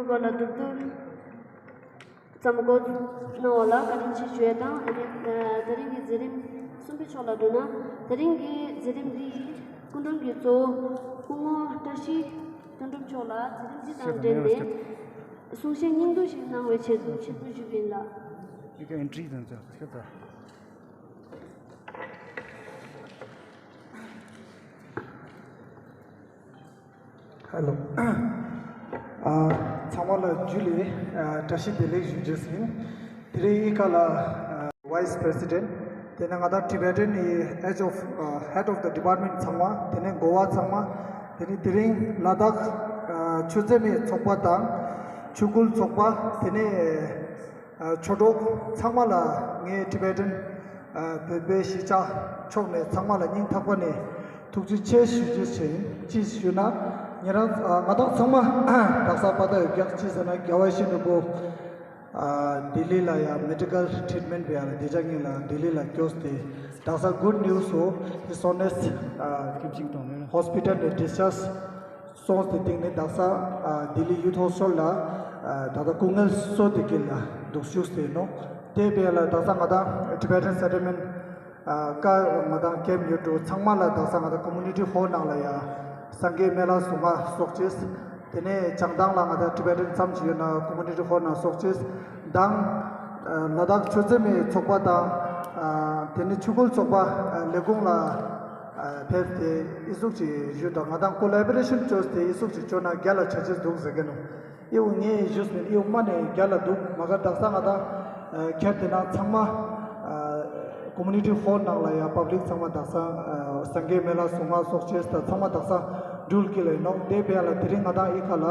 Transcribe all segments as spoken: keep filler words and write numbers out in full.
བ་ལ་བསྡུར་བསྡུར་ཙམ་གོ་གནང་བ་ལ་བཀའ་དྲིན་ཆེ་ཞུ་ཡ་དང་། ཨ་ནི་ཨ་དེ་རིང་གི་མཛད་རིམ་གསུམ་པའི་ཕྱོགས་ལ་འགྲོ་ན། དེ་རིང་གི་མཛད་རིམ་འདི་ཡི་སྐུ་མགྲོན་གྱི་གཙོ་བོ་སྐུ་ངོ་བཀྲ་ཤིས་དོན་གྲུབ་མཆོག་ལ་མཛད་རིམ་འདི་དང་འབྲེལ་ནས་གསུང་བཤད་སྙིང་བསྡུས་ཤིག་གནང་བའི་ཆེད་དུ་ཆེད་དུ་ཞུས་པ་ཡིན་ལགས། ཧེ་ལོ། ཨ་ཚང་མ་ལ་ཇུ་ལེ། ཨ་བཀྲ་ཤིས་བདེ་ལེགས་ཞུ་རྒྱུ་ཡིན། དེ་རིང་འི་ཀ་ལ་ཨ་Vice President དེ་ནས་ང་དང་Tibetan ནི་Head of ཨ་Head of the Department ཚང་མ། དེ་ནས་འགོ་བ་ཚང་མ། དེ་ནས་དེ་རིང་ལ་དྭགས་ཨ་ཆོས་རྩེད་མའི་ཚོགས་པ་དང་ཆོས་སྐུལ་ཚོགས་པ། དེ་ནས་ཨ་ཆོས་གྲོགས་ཚང་མ་ལ་ངའི་Tibetan ཨ་བོད་པའི་གཞིས་ཆགས་ཕྱོགས་ནས་ཚང་མ་ལ་སྙིང་ཐག་པ་ནས་ཐུགས་རྗེ་ཆེ་ཞུ་རྒྱུ་ཡིན། ཅི་ཞུ་ན་ཉེ་རང་ཨ་ང་དང་ཚང་མ་དག་ས་པ་ད་ཡོད་ཀྱག་ཅི་ཟེར་ན་རྒྱལ་བ་ཡིད་བཞིན་ནོར་བུ་ཨ་ལྡི་ལི་ལ་ཡ་Medical Treatment བྱེད་ཡ་ལ་དེ་ཅག་ཉིད་ལ་ལྡི་ལི་ལ་སྐྱོད་དེ་དག་ས་Good News སོ་ཧི་སོ་ནེས་ཨ་Hospital ནས་Discharge སོང་སྟེ་སྟིང་ནས་དག་ས་ཨ་ལྡི་ལི་Youth Hostel ལ་ཨ་ད་ལྟ་སྐུ་ངལ་གསོ་དེ་གི་ལ་འདུག་བཞུགས་ཏེ་ནོག་དེ་བས་ལ་དག་ས་ང་དང་Tibetan Settlement ཨ་ཀ་ང་དང་ཀེམ་ཡོད་འགྲོ་ཚང་མ་ལ་དག་ས་ང་དང་Community Hall ནང་ལ་ཡ་སངས་རྒྱས་སྨན་བླ་གཟུངས་སྔགས་གསོག་ཅེས། དེ་ནས་བྱང་ཐང་ལ་ང་དང་Tibetan ཙམ་ཅིག་ཡོད་ན་Community Hall ནང་གསོག་ཅེས་དང་། ཨ་ལ་དྭགས་ཆོས་རྩེད་མའི་ཚོགས་པ་དང་ཨ་དེ་ནས་ཆོས་སྐུལ་ཚོགས་པ་ཨ་ལས་ཁུངས་ལ་ཨ་ཕེབས་ཏེ་ཨི་ཟུག་ཅིག་ཞུ་དང་། ང་དང་Collaboration ཅོས་ཏེ་ཨི་ཟུག་ཅིག་ཅོ་ན་རྒྱལ་ལ་ཆ་ཅེས་འདུག་ཟེར་གི་ནོག་ཨི་བོ་ངས་ཞུས་མིན། ཨི་བོ་མ་ནས་རྒྱལ་ལ་འདུག་མ་ག་དག་ས་ང་དང་ཨ་ཁྱེར་ཏེ་ན་ཚང་མ་ཨ་Community Hall ནང་ལ་ཡ་Public ཚང་མ་དག་ས་ཨ་སངས་རྒྱས་སྨན་བླ་གཟུངས་སྔགས་གསོག་ཅེས་དང་ཚང་མ་དག་ས་འགྲུལ་གི་ལ་ཡིན་ནོག་དེ་བས་ལ་དེ་རིང་ང་དང་འི་ཁ་ལ་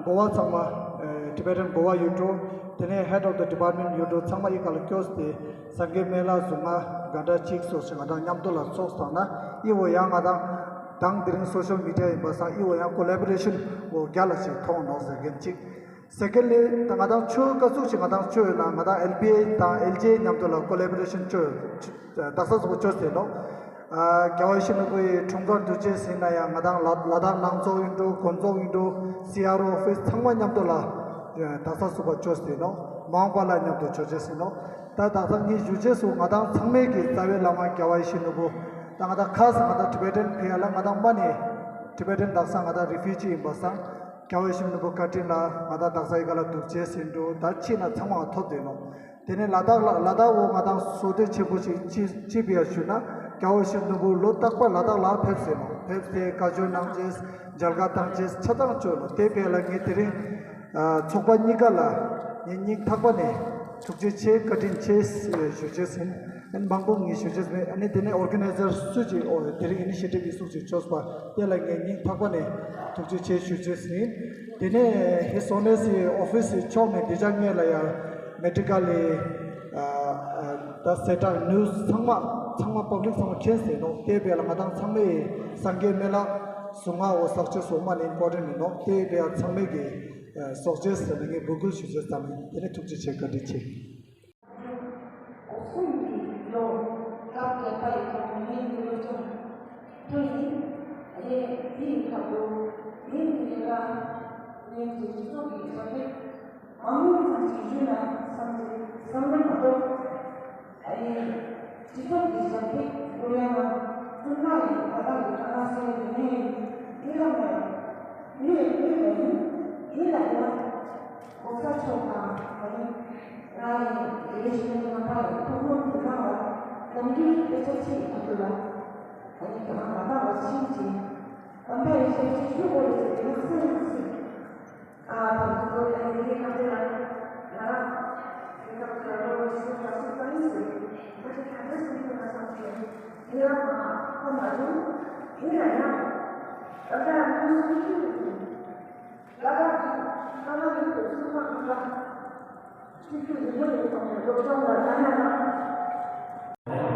འགོ་བ་ཚང་མ་ཨ་Tibetan འགོ་བ་ཡོད་འགྲོ། དེ་ནས་Head of the Department ཡོད་འགྲོ། ཚང་མ་འི་ཁ་ལ་སྐྱོད་དེ་སངས་རྒྱས་སྨན་བླ་གཟུངས་སྔགས་ག་འདྲ་ཅིག་གསོག་ཅིག་ང་དང་མཉམ་དུ་ལ་ཚོགས་སོང་ན་ཨི་བོ་ཡང་ང་དང་དང་དེ་རིང་Social Media ཡིན་པ་སང་ཨི་བོ་ཡང་Collaboration བོ་རྒྱལ་ལ་ཅིག་མཐོང་ནོག་ཟེར་མཁན་ཅིག Secondly ད་ང་དང་ཆོས་ཀ་ཟུག་ཅིག་ང་དང་ཆོས་ཡོད་ན་ང་དང་L B A དང་L G A མཉམ་དུ་ལ་Collaboration ཅོས་དག་ས་ཟུག་ཅོས་ཟེར་ནོག་ཨ་རྒྱལ་བ་ཡིད་བཞིན་ནོར་བུའི་འཁྲུངས་སྐར་དུས་ཆེན་ཟེར་ན་ཡང་ང་དང་ལ་ལ་དྭགས་ནང་ཚོགས་ཡིན་འགྲོ། དགོན་ཚོགས་ཡིན་འགྲོ། C R O office ཚང་མ་མཉམ་དུ་ལ་དག་ས་ཟུག་པ་ཅོས་ཟེར་ནོག་མ་འོངས་པ་ལ་མཉམ་དུ་ཅོ་ཅེས་ཟེར་ནོག་ད་དག་ས་ངས་ཞུ་ཅེས་སུ་ང་དང་ཚང་མའི་གི་རྩ་བའི་བླ་མ་རྒྱལ་བ་ཡིད་བཞིན་ནོར་བུ་ད་ང་དང་ཁ་ས་ང་དང་Tibetan ཕི་ཡ་ལ་ང་དང་མ་ནས་Tibetan དག་ས་ང་དང་Refugee ཡིན་པ་སང་རྒྱལ་བ་ཡིད་བཞིན་ནོར་བུ་བཀའ་དྲིན་ལ་ང་དང་དག་ས་འི་ཀ་ལ་འདུག་ཅེས་ཟེར་འགྲོ། ད་ཕྱི་ན་ཚང་མ་ཐོབ་དེ་ནོག་དེ་ནས་ལ་དྭགས་ལ་ལ་དྭགས་འོ་ང་དང་བསོད་བདེ་ཆེན་པོ་ཞིག་ཅི་ཅི་ཕི་ཡ་ཞུ་ན་རྒྱལ་བ་ཡིད་བཞིན་ནོར་བུ་ལོ་རྟག་པར་ལ་དྭགས་ལ་ཕེབས་ཟེར་ནོག་ཕེབས་ཏེ་བཀའ་ཆོས་གནང་ཅེས་མཇལ་ཁ་བཏང་ཅེས་ཆ་ཚང་ཅོས་ནོག་དེ་བས་ལ་ངས་དེ་རིང་ཨ་ཚོགས་པ་གཉིས་ཀ་ལ་ངས་སྙིང་ཐག་པ་ནས་ཐུགས་རྗེ་ཆེ་བཀའ་དྲིན་ཆེ་ཞུ་ཅེས་ཡིན། ཨ་ནི་མང་པོ་ངས་ཞུ་ཅེས་མེད། ཨ་ནི་དེ་ནས་Organizer སུ་ཅིག་འོ་དེ་རིང་Initiative འི་ཟུག་ཅིག་ཅོས་པ་དེ་ལ་ངས་སྙིང་ཐག་པ་ནས་ཐུགས་རྗེ་ཆེ་ཞུ་ཅེས་ཡིན། དེ་ནས་ཧི་སོ་ནེ་སི་office སི་ཕྱོགས་ནས་དེ་ཅག་ངེད་ལ་ཡང་Medical ལི་ཨ་ཨ་ད་གསལ་བསྒྲགས་news ཚང་མ་ཚང་མ་public ཚང་མ་མཁྱེན་ཟེར་ནོག་དེ་བས་ལ་ང་དང་ཚང་མས་སངས་རྒྱས་སྨན་བླ་གཟུངས་སྔགས་འོ་གསོག་ཅེས་སོ་མ་ནི་important ཡིན་ནོག་དེ་བས་ཚང་མས་ཀྱི་གསོག་ཅེས་ཟེར་ནས་ངས་འབོད་སྐུལ་ཞུ་ཅེས་ཙམ་ཡིན། དེ་ནས་ཐུགས་རྗེ་ཆེ། བཀའ་དྲིན་ཆེ། འོ་གསུམ་གྱི་ལོ་སྐབས་བརྒྱད་པ་ཡི་ཐོག་ནས་ངའི་བློ་སྦྱོང་ཐོས་ཡིན། ཨ་ནི་དེའི་ཁ་ཐུག་ངའི་མི་རེ་ལ་ངའི་སྤྱི་ཚོགས་ཀྱི་བྱ་བ་མང་ཉུང་ཙམ་ཞིག་ཞུས་ན་བསམ་གྱི་བསམ་བློ་མ་གཏོགས། ཨ་ནི་སྤྱི་ཚོགས་ཀྱི་བྱ་བ་ཀུན་ཡང་ན་ཀུན་ལ་ཡིན་ད་ལྟ་ཡི་ཨ་ན་སེ་ཡིན་ནི་ཡིན་ལ་མ་ཡིན་ཡིན་ལ་ཡིན་ཡིན་ལ་ཡིན། གོ་ས་ཆོག་དང་ཨ་ནི། རང་ཡི་ལས་ཞུ་མཁན་ཁག་གི་ཐུགས་སྨོན་དེ་ཚང་ལ་ནམ་རྒྱུན་དཔེ་ཆ་ཆེ་ཡི་ཐུགས་ལ་ཨ་ནི་དེ་མ་མ་དག་པ་ཕྱིན་ཅི་གམ་པ་ཡི་ཞལ་ཆེ་ཞུ་དགོས་རེད་ཟེར་དེ་ན་སེམས་སུ་ཨ་ད་དུ་ཚོ་ཨ་ནི་དེ་ཁ་དེ་ལ་ང་རང་དེ་སྐབས་དེ་ལ་ལོ་ཉི་ཤུ་རྩ་གཅིག་ཙམ་ཡིན་ཟེར་ཁ་ཆེ་ཁ་ཆེ་སུ་ཡིན་ན་བསམ་ཤེས་དེ་ཡང་མ་ཁོ་མ་བྱུང་ཡིན་ན་ཡང་ད་ལྟ་ང་ཚོ་ཤུགས་ཆེ་རེད།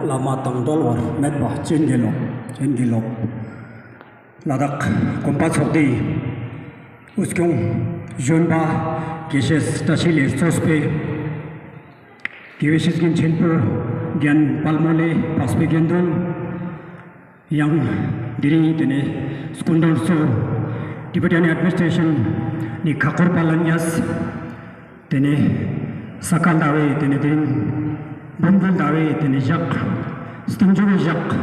བླ་མ་དང་འབྲལ་བར་མེད་པ་སྤྱན་གྱིས་རློབས། སྤྱན་གྱིས་རློབས། ལ་དྭགས་དགོན་པ་ཚོགས་སྡེའི་དབུ་སྐྱོང་གཞོན་པ་དགེ་བཤེས་བཀྲ་ཤིས་ལས་གཙོས་པའི་དགེ་བའི་བཤེས་རྒན་ཆེན་པོ་རྒན་དཔལ་མོ་ལས་འཕགས་པའི་དགེ་འདུན། ཡང་དེ་རིང་དེ་ནས་སྐུ་མགྲོན་ཚོ་ ཊི་བེ་ཊན་ཨེཌ་མི་ནི་སི་ཊྲེ་ཤན་ནི་ཁག་ཁུར་པ་ལ་ཉེས། ཏེ་ནེ་ས་ག་ཟླ་བའི་ཏེ་ནེ་དེ་རིང་འབུམ་འདུལ་ཟླ་བའི་ཏེ་ནེ་ཞག་སྟིང་ཇོ་བའི་ཞག་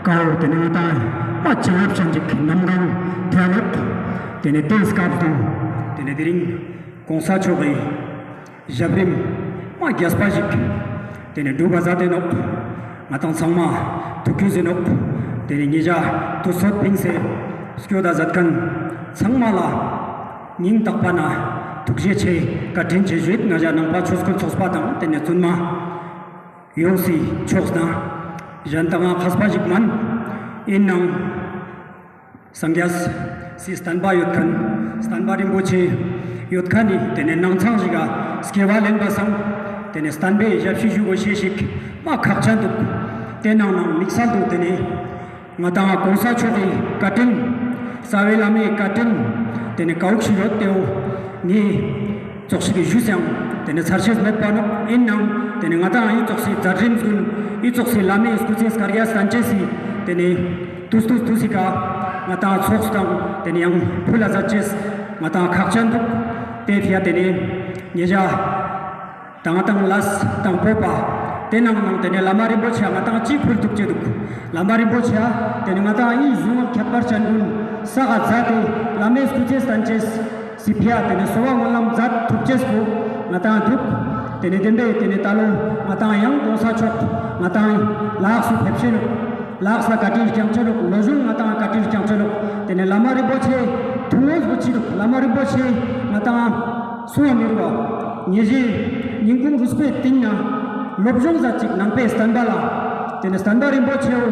ཀའོ་ཏེ་ནེ་ང་དང་མ་བྱིན་རླབས་ཅན་ཅིག་གནམ་གང་ཐལ་ནོག། ཏེ་ནེ་ཏེའི་སྐབས་སུ་ཏེ་ནེ་དེ་རིང་གོང་ས་མཆོག་གི་ཞབས་རིམ་མ་རྒྱས་པ་ཞིག་ཏེ་ནེ་སྒྲུབ་པ་ཛད་དེ་ནོག། ང་དང་ཚང་མ་ཐུགས་རྒྱུས་ཟེར་ནོག། ཏེ་ནེ་ཉེ་ཞ་དུས་ཚོད་ཕིངས་སེ་སྐྱོད་ད་ཛད་ཁན་ཚང་མ་ལ་སྙིང་ཐག་པ་ནེ་ཐུགས་རྗེ་ཆེ་བཀའ་དྲིན་ཆེ་ཞུས། ང་ཞ་ནང་པ་ཆོས་སྐུལ་ཚོགས་པ་དང་ཏེ་ནེ་བཙུན་མ་ཡོངས་སི་ཕྱོགས་ནེ་ཞན་ཏང་ང་ཁག་པ་ཞིག་མན། ཨིན་ནའང་སངས་རྒྱས་སི་བསྟན་པ་ཡོད་ཁན་བསྟན་པ་རིན་པོ་ཆེ་ཡོད་ཁན་ནི་ཏེ་ནེ་ནང་ཚང་ཞིག་ག་སྐྱེ་བ་ལེན་པ་སང་ཏེ་ནེ་བསྟན་པའི་ཞབས་ཕྱི་ཞུ་གོས་ཤེས་ཤིག་མ་ཁག་ཅན་དུག། ཏེ་ནང་ནང་དམིགས་བསལ་དུ་ཏེ་ནེ་ང་དང་གོང་ས་མཆོག་གི་བཀའ་དྲིན། རྩ་བའི་བླ་མའི་བཀའ་དྲིན། ཏེ་ནེ་ཀ་བོ་ཞིག་ཡོད་ཏེའོ་ངའི་ཙོགས་ཤིག་ཞུས་ཡང་ཏེ་ནེ་ཚར་ཅེས་མེད་པ་ནོག། ཨིན་ནའང་ཏེ་ནེ་ང་དང་ཨི་ཙོགས་སི་མཛད་རིམ་གུན་ཨི་ཙོགས་སི་བླ་མའི་སྐུ་ཚེ་བསྐལ་བརྒྱ་བརྟན་ཅེས་སི་ཏེ་ནེ་ཏུས་ཏུས་ཏུས་སི་ཀ་ང་དང་ཚོགས་དང་ཏེ་ནེ་ཡང་ཕུལ་ལ་ཛད་ཅེས་ང་དང་ཁག་ཅན་དུག། ཏེ་ཕི་ཡ་ཏེ་ནེ་ཉེ་ཞ་ང་དང་ལས་དང་པོ་པ་ཏེ་ནང་ནང་ཏེ་ནེ་བླ་མ་རིན་པོ་ཆེ་ང་དང་ཅི་ཕུལ་ཐུབ་ཅེས་དུག། བླ་མ་རིན་པོ་ཆེ་ཏེ་ནེ་ང་དང་ཨི་གཟུངས་སྔགས་ཁྱད་པར་ཅན་གུན་ས་ག་ཛད་དེ་བླ་མའི་སྐུ་ཚེ་བརྟན་ཅེས་སི་ཕི་ཡ་ཏེ་ནེ་གསོལ་བ་སྨོན་ལམ་ཛད་ཐུབ་ཅེས་པོ་ང་དང་དུག། ཏེ་ནེ་དེན་པའི་ཏེ་ནེ་ད་ལོ་ང་དང་ཡང་གོང་ས་མཆོག་ང་དང་ལ་དྭགས་སུ་ཕེབས་ཤེས་ནོག། ལ་དྭགས་ལ་བཀའ་དྲིན་སྐྱང་ཅེས་ནོག། ལོ་གཞུང་ང་དང་བཀའ་དྲིན་སྐྱང་ཅེས་ནོག། ཏེ་ནེ་བླ་མ་རིན་པོ་ཆེ་ཐུགས་སྨོན་པོ་ཅི་དུག། བླ་མ་རིན་པོ་ཆེ་ང་དང་སུ་བ་མི་རུ་བ་ཉེ་ཞའི་སྙིང་ཁུང་རུས་པའི་གཏིང་ནེ་སློབ་སྦྱོང་ཛད་ཅིག་ནང་པའི་བསྟན་པ་ལ། ཏེ་ནེ་བསྟན་པ་རིན་པོ་ཆེའོ་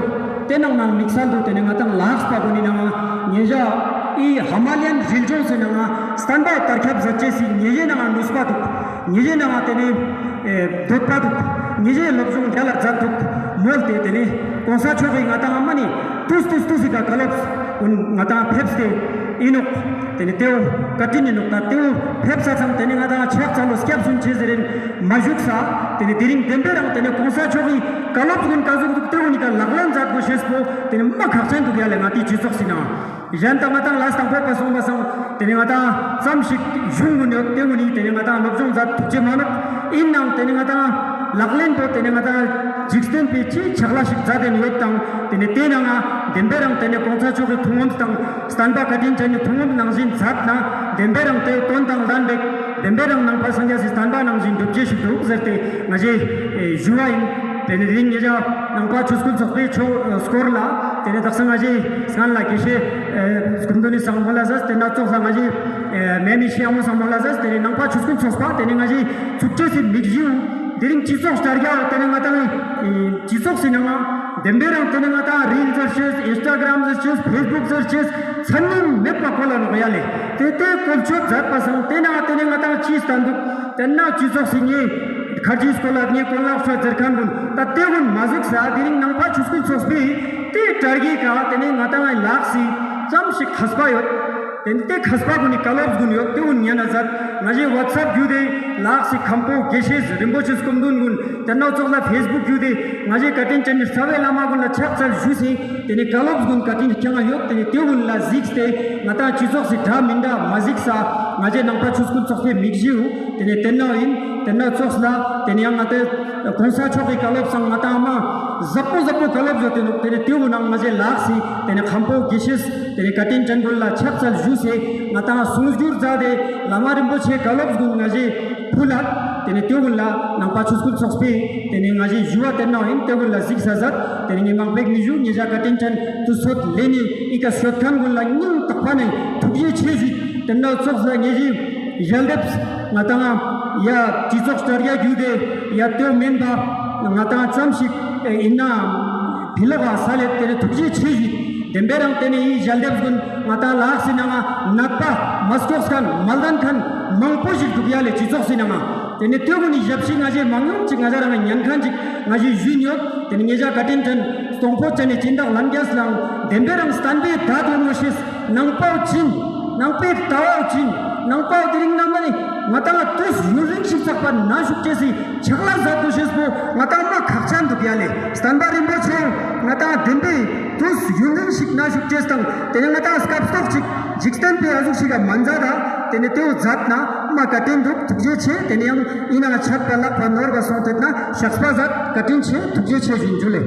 ཏེ་ནང་ནང་དམིགས་བསལ་དུ་ཏེ་ནེ་ང་དང་ལ་དྭགས་པ་གུན་ནི་ནང་ང་ཉེ་ཞ་ཨི་ཧ་མ་ལ་ཡན་རི་ལྗོངས་སི་ནང་ང་བསྟན་པ་དར་ཁྱབ་ཛད་ཅེས་སི་ཉེ་ཞའི་ནང་ང་ནུས་པ་དུག། ཉེ་ཞའི་ནང་ང་ཏེ་ནེ་ཨེ་འདོད་པ་དུག། ཉེ་ཞའི་སློབ་སྦྱོང་རྒྱལ་ལ་ཛད་དུག་མོལ་ཏེ་ཏེ་ནེ་གོང་ས་མཆོག་གི་ང་དང་མ་ནེ་ཏུས་ཏུས་ཏུས་སི་ཀ་བཀའ་སློབ་གུན་ང་དང་ཕེབས་ཏེ་ཨིན་ནོག། ཏེ་ནེ་ཏེའོ་བཀའ་དྲིན་ཨིན་ནོག། ད་ཏེའོ་ཕེབས་ས་ཚང་ཏེ་ནེ་ང་དང་ཕྱག་འཚལ་ལོ་སྐྱབས་སུ་མཆི་ཟེར་རིན་མ་ཞུགས་ས། ཏེ་ནེ་དེ་རིང་དེན་པའི་རང་ཏེ་ནེ་གོང་ས་མཆོག་གི་བཀའ་སློབ་གུན་ཀ་ཟུག་དུག་ཏེ་གུན་ནི་ཀ་ལག་ལེན་ཛད་གོས་ཤེས་པོ་ཏེ་ནེ་མ་ཁག་ཅན་དུག་ཡ་ལེ། ང་དང་སྤྱི་ཚོགས་སི་ནང་ང་ཞན་ཏང་ང་དང་ལས་དང་པོ་པ་སོང་པ་སང་ཏེ་ནེ་ང་དང་ཙམ་ཞིག་གཞུང་གུན་ཡོད་ཏེ་གུན་ནི་ཏེ་ནེ་ང་དང་སློབ་སྦྱོང་ཛད་ཐུབ་ཅེས་མ་ནོག། ཨིན་ནའང་ཏེ་ནེ་ང་དང་ལག་ལེན་པོ་ཏེ་ནེ་ང་དང་འཇིག་རྟེན་པའི་ཅི་ཆག་ལ་ཞིག་ཛད་དེ་ཡོད་དང་ཏེ་ནེ་ཏེ་ནང་ང་དེན་པའི་རང་ཏེ་ནེ་གོང་ས་མཆོག་གི་ཐུགས་དམ་དང་བསྟན་པ་བཀའ་དྲིན་ཅན་ནི་ཐུགས་དམ་ནང་བཞིན་ཛད་ན་དེན་པའི་རང་ཏེ་དོན་དང་ལྡན་པའི་དེན་པའི་རང་ནང་པ་སངས་རྒྱས་སི་བསྟན་པ་ནང་བཞིན་སྒྲུབ་ཅེས་ཞིག་དུག་ཟེར་ཏེ་ང་ཞའི་ཞུ་བ་ཨིན། ཏེ་ནེ་དེ་རིང་ཉེ་ཞ་ནང་པ་ཆོས་སྐུལ་ཚོགས་པའི་ཆོས་སྐོར་ལ་ཏེ་ནེ་དག་ས་ང་ཞའི་སྔན་ལ་དགེ་བཤེས་སྐུ་མདུན་ནི་སང་མོལ་ལ་ཟེར། ཏེ་ནེ་ཙོགས་ལ་ང་ཞའི་མེ་མི་ཤེས་ཨ་མོ་སང་མོལ་ལ་ཟེར། ཏེ་ནེ་ནང་པ་ཆོས་སྐུལ་ཚོགས་པ་ཏེ་ནེ་ང་ཞའི་ཚུགས་ཅེས་སི་མིག་ཞུ་དེ་རིང་སྤྱི་ཚོགས་བསྐྱར་རྒྱ་ཏེ་ནེ་ང་དང་སྤྱི་ཚོགས་སི་ནང་ང་དེན་པའི་རང་ཏེ་ནེ་ང་དང་རིལ་ཟེར་ཅེས་ཨིན་སྟ་གྲམ་ཟེར་ཅེས་ཕེས་བུག་ཟེར་ཅེས་ཚན་ནི་མེད་པ་བཀོལ་ལ་ནོག་ཡ་ལེ། ཏེ་ཏེ་བཀོལ་སྤྱོད་ཛད་པ་སང་ཏེ་ནང་ཏེ་ནེ་ང་དང་ཅི་སྟན་དུག། ཏེ་ནེ་སྤྱི་ཚོགས་སི་ངའི་ཁར་ཇི་སྐོར་ལ་ངའི་གོན་ལག་ཤོ་ཟེར་ཁན་གུན་ད་ཏེ་གུན་མ་ཟུག་ས་དེ་རིང་ནང་པ་ཆོས་སྐུལ་ཚོགས་པའི་ཏེ་དྲ་རྒྱའི་ཀ་ཏེ་ནེ་ང་དང་ལགས་སི་ཙམ་ཞིག་ཁས་པ་ཡོད། ཏེ་ནེ་ཏེ་ཁས་པ་གུན་ནི་བཀའ་སློབ་གུན་ཡོད་ཏེ་གུན་ཉན་ན་ཛད། ང་ཞའི་ཝཊ་སེབ་བརྒྱུད་དེ་ལགས་སི་མཁན་པོ་དགེ་བཤེས་རིན་པོ་ཆེ་སྐུ་མདུན་གུན་ཏེ་ནེ་ཙོགས་ལ་ཕེས་བུག་བརྒྱུད་དེ་ང་ཞའི་བཀའ་དྲིན་ཅན་ནི་རྩ་བའི་བླ་མ་གུན་ལ་ཕྱག་འཚལ་ཞུས་སེ་ཏེ་ནེ་བཀའ་སློབ་གུན་བཀའ་དྲིན་སྐྱང་ང་ཡོད། ཏེ་ནེ་ཏེ་གུན་ལ་གཟིགས་ཏེ་ང་དང་སྤྱི་ཚོགས་སི་དྲ་མིན་དྲ་མ་གཟིགས་ས་ང་ཞའི་ནང་པ་ཆོས་སྐུལ་ཚོགས་པའི་མིག་ཞུ་ཏེ་ནེ་ཏེ་ནེ་ཨིན། ཏེ་ནེ་ཙོགས་ལ་ཏེ་ནེ་ཡང་ང་ཏེ་གོང་ས་མཆོག་གི་བཀའ་སློབ་སང་ང་དང་མ་ཟབ་པོ་ཟབ་པོ་བཀའ་སློབ་ཡོད་ཏེ་ནོག། ཏེ་ནེ་ཏེ་གུན་ནང་ང་ཞའི་ལགས་སི་ཏེ་ནེ་མཁན་པོ་དགེ་བཤེས་ཏེ་ནེ་བཀའ་དྲིན་ཅན་གུན་ལ་ཕྱག་འཚལ་ཞུས་སེ་ང་དང་གསུང་སྒྱུར་ཛད་དེ་བླ་མ་རིན་པོ་ཆེ་བཀའ་སློབ་གུན་ང་ཞའི་ཕུལ་ལ། ཏེ་ནེ་ཏེ་གུན་ལ་ནང་པ་ཆོས་སྐུལ་ཚོགས་པའི་ཏེ་ནེ་ང་ཞའི་ཞུ་བ་ཏེ་ནེ་ཨིན། ཏེ་གུན་ལ་གཟིགས་ས་ཛད། ཏེ་ནེ་ངའི་མང་པོ་མི་ཞུ། ཉེ་ཞ་བཀའ་དྲིན་ཅན་དུས་ཚོད་ལེན་ནི་ཨི་ཀ་ཤོད་ཁན་གུན་ལ་སྙིང་ཐག་པ་ནེ་ཐུགས་རྗེ་ཆེ་ཞུས། ཏེ་ནེ་ཙོགས་ལ་ངེ་ཞའི་ཞལ་འདེབས་ང་དང་ཡ་སྤྱི་ཚོགས་བསྐྱར་རྒྱ་བརྒྱུད་དེ་ཡ་ཏེ་མེན་པ་ང་དང་ཙམ་ཞིག་ཨིན་ན་ཕི་ལོག་ག་ས་ལེབ་ཏེ་ནེ་ཐུགས་རྗེ་ཆེ་ཞུས། དེན་པའི་རང་ཏེ་ནེ་ཨི་ཞལ་འདེབས་གུན་ང་དང་ལགས་སི་ནང་ང་ནད་པ་མ་སྐྱོགས་ཁན་མ་ལྡན་ཁན་མང་པོ་ཞིག་དུག་ཡ་ལེ་སྤྱི་ཚོགས་སི་ནང་ང་། ཏེ་ནེ་ཏེ་གུན་ནི་ཞབས་ཕྱི་ང་ཞའི་མང་ཉུང་ཅིག་ང་ཞ་རང་ཉན་ཁན་ཅིག་ང་ཞའི་ཞུ་ཡོད། ཏེ་ནེ་ཉེ་ཞ་བཀའ་དྲིན་ཅན་སྟོང་པོ་ཅན་ནི་སྦྱིན་བདག་ལམ་རྒྱས་ལའང་དེན་པའི་རང་བསྟན་པའི་ཟླ་དུ་ངོ་ཤེས་ནང་པའོ་ཅིན་ནང་པའི་ཟླ་བའོ་ཅིན་ནང་པའོ་དེ་རིང་ནམ་ནི་ང་དང་ང་དུས་ཡུན་རིང་ཞིག་ཚག་པ་ན་ཞུགས་ཅེས་སི་ཕྱག་ལས་ཛད་དུ་ཤེས་པོ་ང་དང་མ་ཁག་ཅན་དུག་ཡ་ལེ། བསྟན་པ་རིན་པོ་ཆེ་ང་དང་དེན་པའི་དུས་ཡུན་རིང་ཞིག་ན་ཞུགས་ཅེས་དང་ཏེ་ནེ་ང་དང་སྐབས་ཐོག་ཅིག་ འཇིག་རྟེན་པའི་ཨ་ཟུག་ཞིག་ག་མ་མཛད་ད། ཏེ་ནེ་ཏེའུ་མཛད་ན་མ་བཀའ་དྲིན་འདུག་ཐུགས་རྗེ་ཆེ། ཏེ་ནེ་ཡང་ཨིན་ན་ཆད་པ་ལྷག་པ་ནོར་བ་སོང་ཐད་ན་བཤགས་པ་མཛད། བཀའ་དྲིན་ཆེ། ཐུགས་རྗེ་ཆེ་ཞུ་ཨིན། ཇུ་ལེ།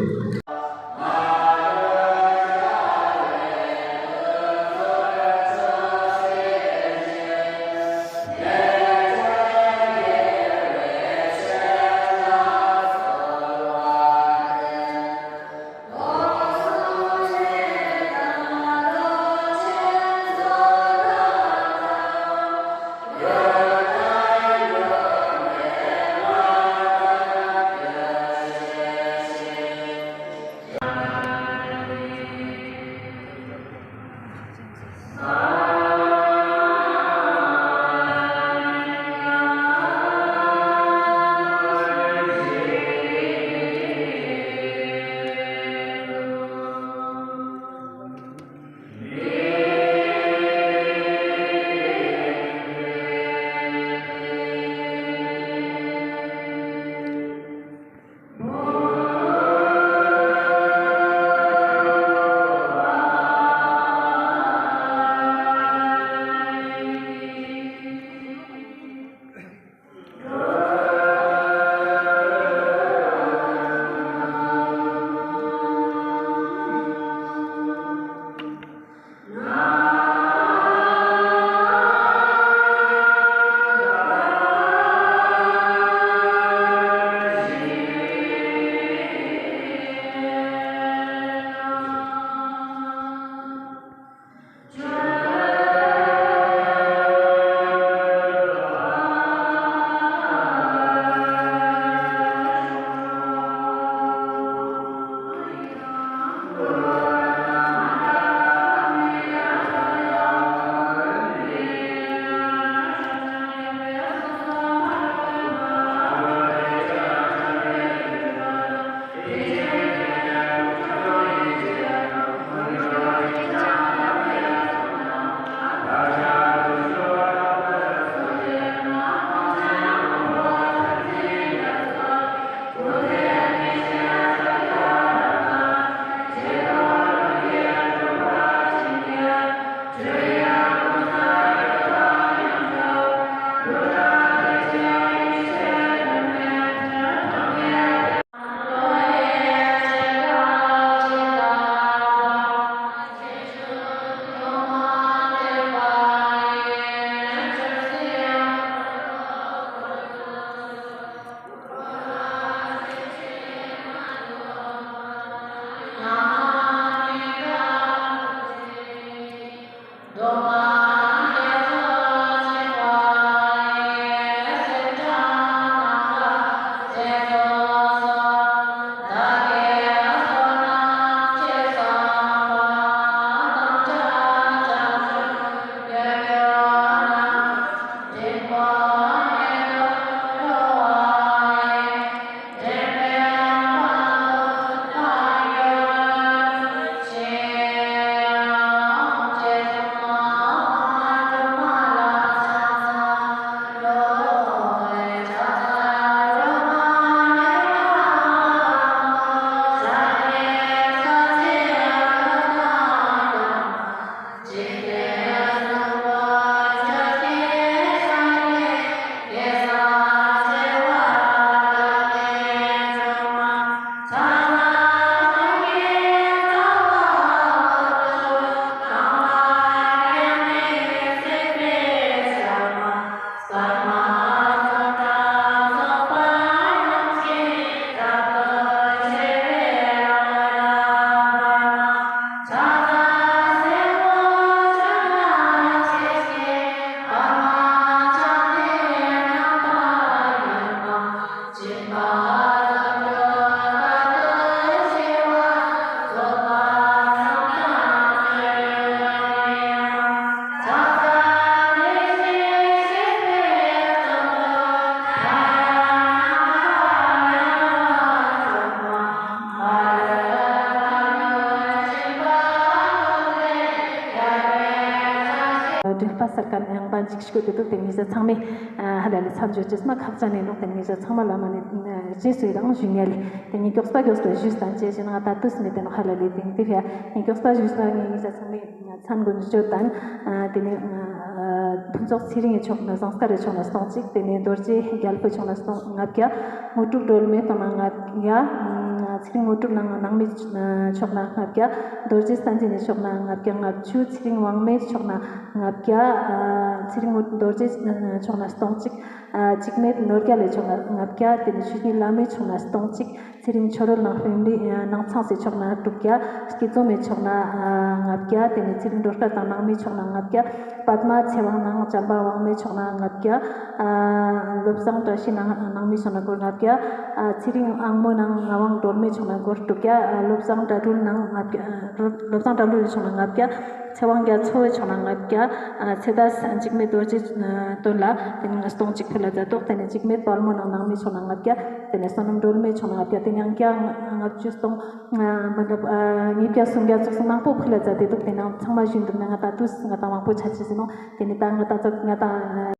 པ་ས་ཀ་ནང་པ་ཅིག་ཤིག་ཏེ་དུག། ཏེ་ནེ་ང་ཞ་ཚང་མས་ཨ་ཧ་ལ་ལེ་མཚམས་སྦྱོར་ཅེས་མ་ཁག་ཅན་ཨིན་ནོག། ཏེ་ནེ་ང་ཞ་ཚང་མ་ལ་མ་ནེ་རྗེས་སུ་ཡི་རང་ཞུ་ཉན་ལེ། ཏེ་ནེ་མགྱོགས་པ་མགྱོགས་པ་ཞུས་ཏང་ཅེས་ཞུ་ན་ང་ད་དུས་མེད་ཏེ་ནོག་ཧ་ལ་ལེ། ཏེ་ནེ་ཏེ་ཕི་ཡ་ཏེ་ནེ་མགྱོགས་པ་ཞུས་ཏེ་ང་ཞ་ཚང་མས་མཚན་གུན་ཅོ་ཏང་། ཨ་ཏེ་ནེ་ཨ་ཕུན་ཚོགས་ཚེ་རིང་ངི་ཕྱོགས་ནེ་ཟངས་དཀར་རི་ཕྱོགས་ནེ་སྟོང་གཅིག། ཏེ་ནེ་རྡོ་རྗེ་རྒྱལ་པོའི་ཕྱོགས་ནེ་སྟོང་ལྔ་བརྒྱ། དངོས་གྲུབ་སྒྲོལ་མའི་ཕྱོགས་ནེ་ལྔ་བརྒྱ། ཨ་ཚེ་རིང་དངོས་གྲུབ་ནང་ནང་མིའི་ཕྱོགས་ནེ་ལྔ་བརྒྱ། རྡོ་རྗེ་བསྟན་འཛིན་ནི་ཕྱོགས་ནེ་ལྔ་བརྒྱ་ལྔ་བཅུ། ཚེ་རིང་དབང་མོའི་ཕྱོགས་ནེ་ལྔ་བརྒྱ། ཨ་ཚེ་རིང་དངོས་རྡོ་རྗེའི་ཕྱོགས་ནེ་སྟོང་གཅིག། ཨ་འཇིགས་མེད་ནོར་རྒྱལ་ལི་ཕྱོགས་ནེ་ལྔ་བརྒྱ། ཏེ་ནེ་ཆོས་ཉིད་བླ་མའི་ཕྱོགས་ནེ་སྟོང་གཅིག། ཚེ་རིང་ཆོ་རོལ་ནང་བློན་ལི་ཨ་ནང་ཚང་སི་ཕྱོགས་ནེ་དྲུག་བརྒྱ། སྐྱིད་འཛོམས་མའི་ཕྱོགས་ནེ་ཨ་ལྔ་བརྒྱ། ཏེ་ནེ་ཚེ་རིང་སྒྲོལ་དཀར་དང་ནང་མིའི་ཕྱོགས་ནེ་ལྔ་བརྒྱ། པདྨ་ཚེ་དབང་ནང་བྱམས་པ་དབང་མོའི་ཕྱོགས་ནེ་ལྔ་བརྒྱ། ཨ་བློ་བཟང་བཀྲ་ཤིས་ནང་ནང་མིའི་ཕྱོགས་ནེ་སྒོར་ལྔ་བརྒྱ། ཨ་ཚེ་རིང་དབང་མོ་ནང་ངག་དབང་སྒྲོལ་མའི་ཕྱོགས་ནེ་སྒོར་དྲུག་བརྒྱ། ཨ་བློ་བཟང་དགྲ་འདུལ་ནང་ལྔ་བརྒྱ། ཨ་བློ་བཟང་དགྲ་འདུལ་ལི་ཕྱོགས་ནེ་ལྔ་བརྒྱ། ཚེ་དབང་རྒྱ་མཚོའི་ཕྱོགས་ནེ་ལྔ་བརྒྱ། ཨ་ཚེ་འདས་འཇིགས་མེད་རྡོ་རྗེ་ཨ་དོན་ལ་ཏེ་ནེ་སྟོང་གཅིག་ཕུལ་ལ་མཛད་དོག། ཏེ་ནེ་འཇིགས་མེད་དཔལ་མོ་ནང་ནང་མིའི་ཕྱོགས་ནེ་ལྔ་བརྒྱ། ཏེ་ནེ་བསོད་ནམས་སྒྲོལ་མའི་ཕྱོགས་ནེ་ལྔ་བརྒྱ། ཏེ་ནེ་ཡང་བསྐྱར་ལྔ་བཅུ་སྟོང་། ཨ་མི་འདྲ་ཨ་ཉིས་བརྒྱ་སུམ་བརྒྱ་ཙོགས་སུ་མང་པོ་ཕུལ་ལ་མཛད་དེ་དུག། ཏེ་ནང་ཚང་མ་ཞུ་འདུག་ན་ང་ད་དུས་ང་ད་མང་པོ་ཆ་ཅེས་ཨིན་ནོག། ཏེ་ནེ་ད་ང་ད་ཙོགས་ང་ད་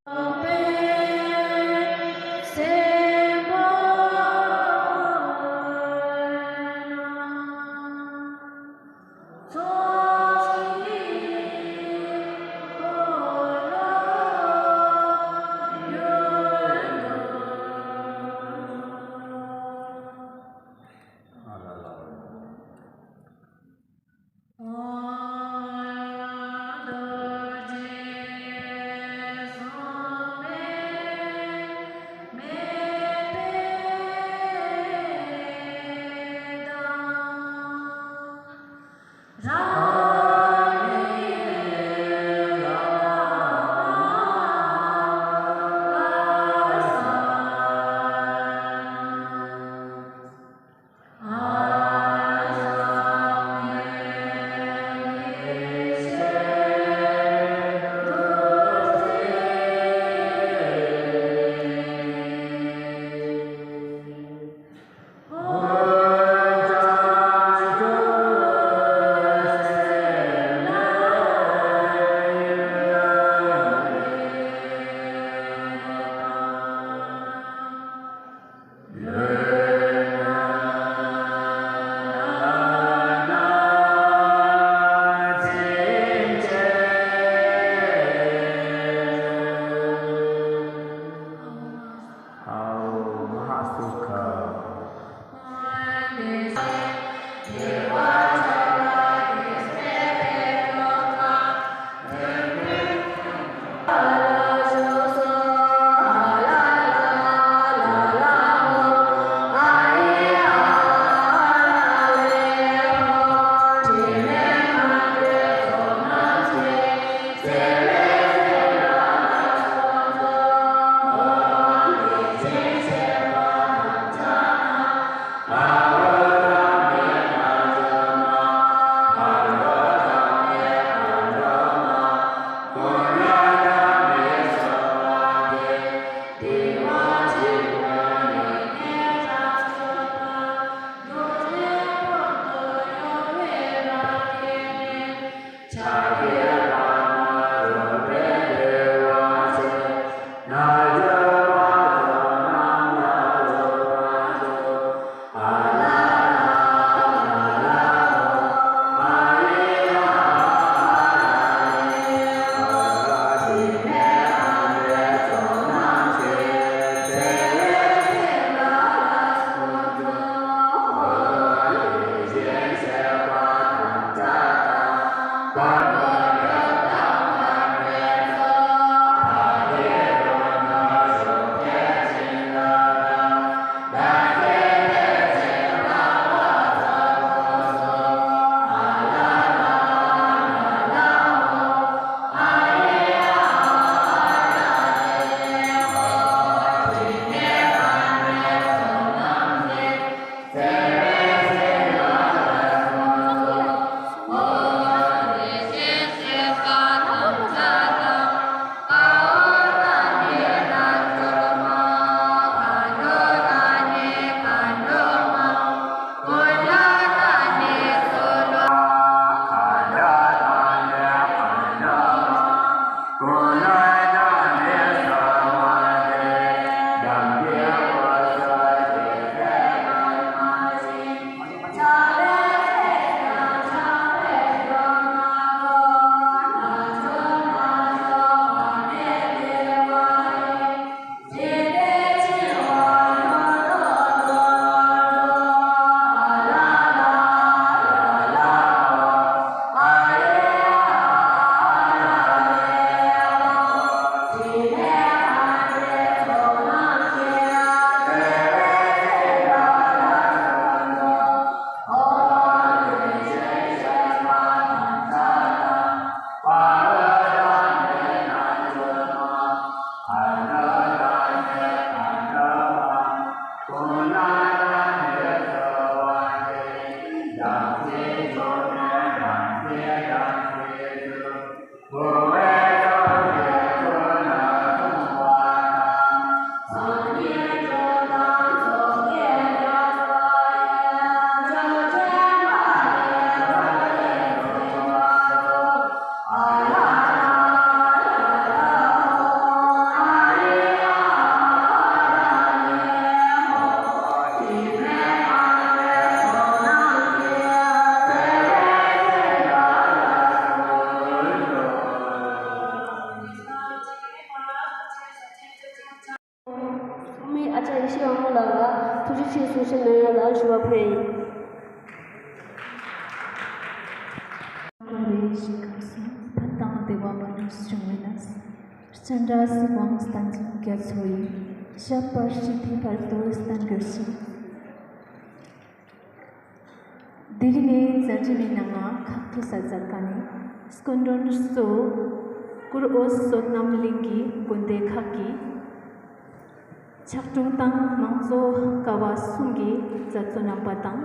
ཡེ་ཤེས་དབང་མོ་ལགས་ལ་ཐུགས་རྗེ་ཆེ་གསུང་བཤད་གནང་ཡ་ལ་ཞུ་བ་ཕུལ་ཡིན། ཀུན་ལེགས་ཤིག་གམ་སོང་། ཕན་དང་བདེ་བ་མ་ནུས་བྱུང་བའི་གནས། སྤྱན་རས་གཟིགས་དབང་བསྟན་འཛིན་རྒྱ་མཚོ་ཡི། ཞབས་པད་སྲིད་མཐའི་བར་དུ་བརྟན་གྱུར་ཅིག། དེ་རིང་ངའི་མཛད་རིམ་མི་ནང་ང་ཁག་ཐུག་ས་མཛད་མཁན་ནི་སྐུ་མགྲོན་གཙོ་བོ་གུ་རུ་འོད་བསོད་ནམས་གླིང་གི་དགོན་སྡེ་ཁག་གི་ཕྱག་དྲུང་དང་མང་གཙོ་ཀ་བ་གསུམ་གྱི་མཛད་གཙོ་རྣམ་པ་དང་།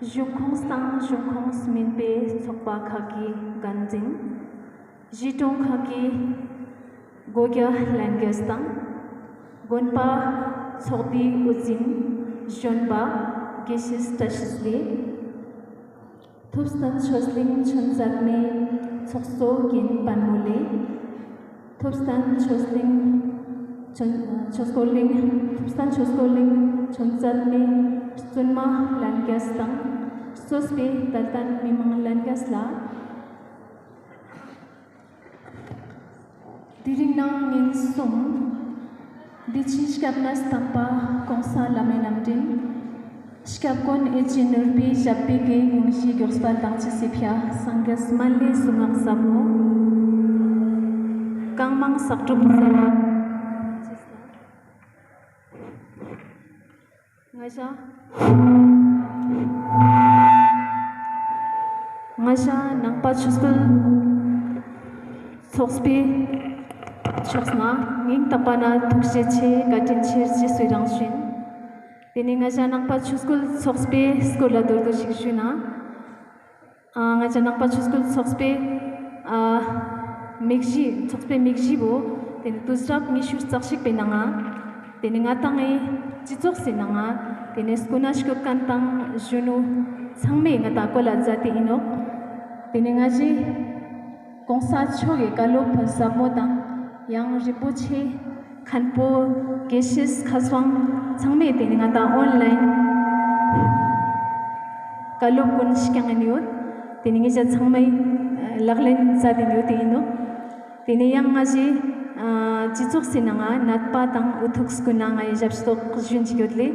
གཞུང་ཁོངས་དང་གཞུང་ཁོངས་མིན་པའི་ཚོགས་པ་ཁག་གི་འགན་འཛིན། གཞིས་གྲོང་ཁག་གི་སྒོ་རྒྱ་ལྷན་རྒྱས་དང་། དགོན་པ་ཚོགས་སྡེའི་དབུ་འཛིན་གཞོན་པ་དགེ་བཤེས་བཀྲ་ཤིས་ལེ། ཐུབ་བསྟན་ཆོས་གླིང་ཆུ་མཛད་མའི་ཚོགས་གཙོ་རྒན་པད་མོ་ལེ། ཐུབ་བསྟན་ཆོས་གླིང་ཆོས་ཆོས་འཁོར་གླིང་ཐུབ་བསྟན་ཆོས་འཁོར་གླིང་ཆུ་མཛད་མའི་བཙུན་མ་ལྷན་རྒྱས་དང་གཙོས་པའི་དད་ལྡན་མི་མང་ལྷན་རྒྱས་ལ། དེ་རིང་ནང་ཉིན་གསུམ། འདི་ཕྱི་སྐྱབས་གནས་དམ་པ་གོང་ས་བླ་མའི་རྣམ་འདྲེན། སྐྱབས་མགོན་ཨེ་ཅེ་ནོར་བུའི་ཞབས་པད་ཀྱི་དགོངས་གཞི་མགྱོགས་པ་དང་ཆེས་སི་ཕྱག་སངས་རྒྱས་སྨན་བླའི་གསུང་ངག་ཟབ་མོ། གང་མང་བསགས་སྒྲུབ་མཛད་པ། ང་ཞ་ང་ཞ་ནང་པ་ཆོས་སྐུལ་ཚོགས་པའི་ཕྱོགས་ནས་སྙིང་ཐག་པ་ནས་ཐུགས་རྗེ་ཆེ་བཀའ་དྲིན་ཆེ་རྗེས་སུ་ཡི་རང་ཞུ་ཡིན། དེ་ནས་ང་ཞ་ནང་པ་ཆོས་སྐུལ་ཚོགས་པའི་སྐོར་ལ་མདོར་བསྡུས་ཤིག་ཞུ་ན། ཨ་ང་ཞ་ནང་པ་ཆོས་སྐུལ་ཚོགས་པའི་ཨ་དམིགས་གཞི་ཚོགས་པའི་དམིགས་གཞི་བོ་དེ་ནི་དུས་རབས་ཉི་ཤུ་རྩ་གཅིག་པའི་ནང་ང་དེ་ནི་ང་ཏང་ངི་སྤྱི་ཚོགས་སི་ནང་ང་དེ་ནི་སྐུ་ན་སྐྱོད་མཁན་དང་གཞོན་ནུ་ཚང་མས་ང་ཏང་བཀོལ་ལ་མཛད་དེ་ཡིན་ནོག། དེ་ནི་ང་ཞའི་གོང་ས་མཆོག་གི་བཀའ་སློབ་ཟབ་མོ་དང་ཡང་རིན་པོ་ཆེ་མཁན་པོ་དགེ་བཤེས་མཁས་དབང་ཚང་མས་དེ་ནི་ང་ཏང་ཨོན་ལའིན་བཀའ་སློབ་ཀུན་ཞིག་ཀྱང་ཡིན་ཡོད། དེ་ནི་ང་ཞ་ཚང་མས་ལག་ལེན་མཛད་དེ་ཡོད་དེ་ཡིན་ནོག། དེ་ནི་ཡང་ང་ཞའི་སྤྱི་ཚོགས་སི་ནང་ང་ནད་པ་དང་འུ་ཐུག་སྐུ་ན་ང་ཡི་ཞབས་ཏོག་ཞུན་ཅིག་ཡོད་ལེ།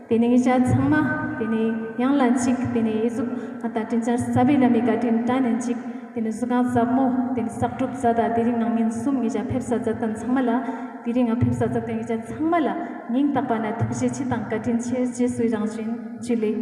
དེ་ནི་ང་ཞ་ཚང་མ་དེ་ནི་ཡང་ལན་ཅིག་དེ་ནི་ཨི་ཟུག་ང་ཏང་དྲིན་ཅན་རྩ་བའི་བླ་མའི་བཀའ་དྲིན་དྲན་ནན་ཅིག། དེ་ནི་གཟུངས་སྔགས་ཟབ་མོ་དེ་ནི་བསགས་སྒྲུབ་མཛད་ད་དེ་རིང་ནང་ཉིན་གསུམ་ང་ཞ་ཕེབས་ས་མཛད་མཁན་ཚང་མ་ལ། དེ་རིང་ང་ཕེབས་ས་མཛད་མཁན་ང་ཞ་ཚང་མ་ལ་སྙིང་ཐག་པ་ནས་ཐུགས་རྗེ་ཆེ་དང་བཀའ་དྲིན་ཆེ། རྗེས་སུ་ཡི་རང་ཞུ་ཡིན། ཇུ་ལེ།